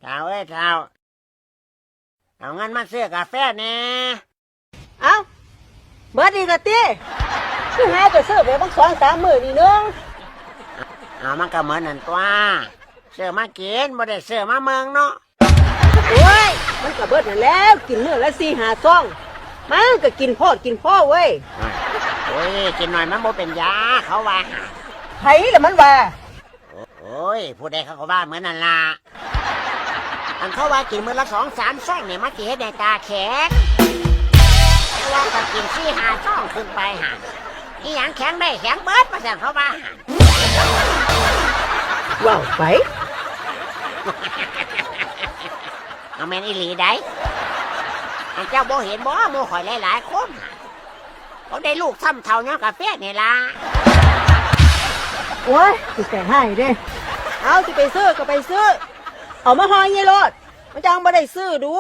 ທ້າວເອີຍທ້າວ, ເອົາເງິນມາຊື້ກາແຟແດ່. ເອົ້າ, ເບິດອີກລະຕິ? ຄືຫາຈະຊື້ໄປບັກສອງສາມມື້ນີ້ໜຶ່ງ. ເອົາ, ມັນກໍເໝິດນັ້ນຕົວະ, ຊື້ມາກິນ, ບໍ່ໄດ້ຊື້ມາເບິ່ງເນາະ. ໂອ້ຍ, ມັນກໍເບິດນັ້ນແຫຼະ, ກິນມື້ລະສີ່ຫ້າຊອງ, ມັນກໍກິນໂພດກິນໂພເວີຍ. ໂອ້ຍ, ກິນໜ້ອຍມັນບໍ່ເປັນຫຍັງ, ເຂົາວ່າ. ໃຜລະມັນວ່າ? ໂອ້ຍ, ຜູ້ໃດເຂົາກໍວ່າເໝິດນັ້ນລະ. ອັນເຂົາວ່າກິນມື້ລະສອງສາມຊອງນີ້ ມັນຊິເຮັດໃຫ້ຕາແຂງ, ແຕ່ວ່າຖ້າກິນສີ່ຫ້າຊອງຂຶ້ນໄປຫັ້ນ ອີ່ຫຍັງແຂງໄດ້ແຂງເບິດ ວ່າຊັ້ນເຂົາວ່າຫັ້ນ. ເວົ້າໄປ. ເອົາ, ແມ່ນອີ່ຫຼີໃດ໋. ອັນເຈົ້າບໍ່ເຫັນບໍ ໝູ່ຂ້ອຍຫຼາຍໆຄົນ ເຂົາໄດ້ລູກຊ້ຳເຖົ້າຍ້ອນກາແຟນີ້ລະ. ໂອ້ຍ, ຊິໃຈຮ້າຍເດ້. ເອົາ, ຊິໄປຊື້ກໍໄປຊື້, ເອົາມາຫ່ອໃຫຍ່ໂລດ, ມັນຈັ່ງບໍ່ໄດ້ຊື້ດຸ.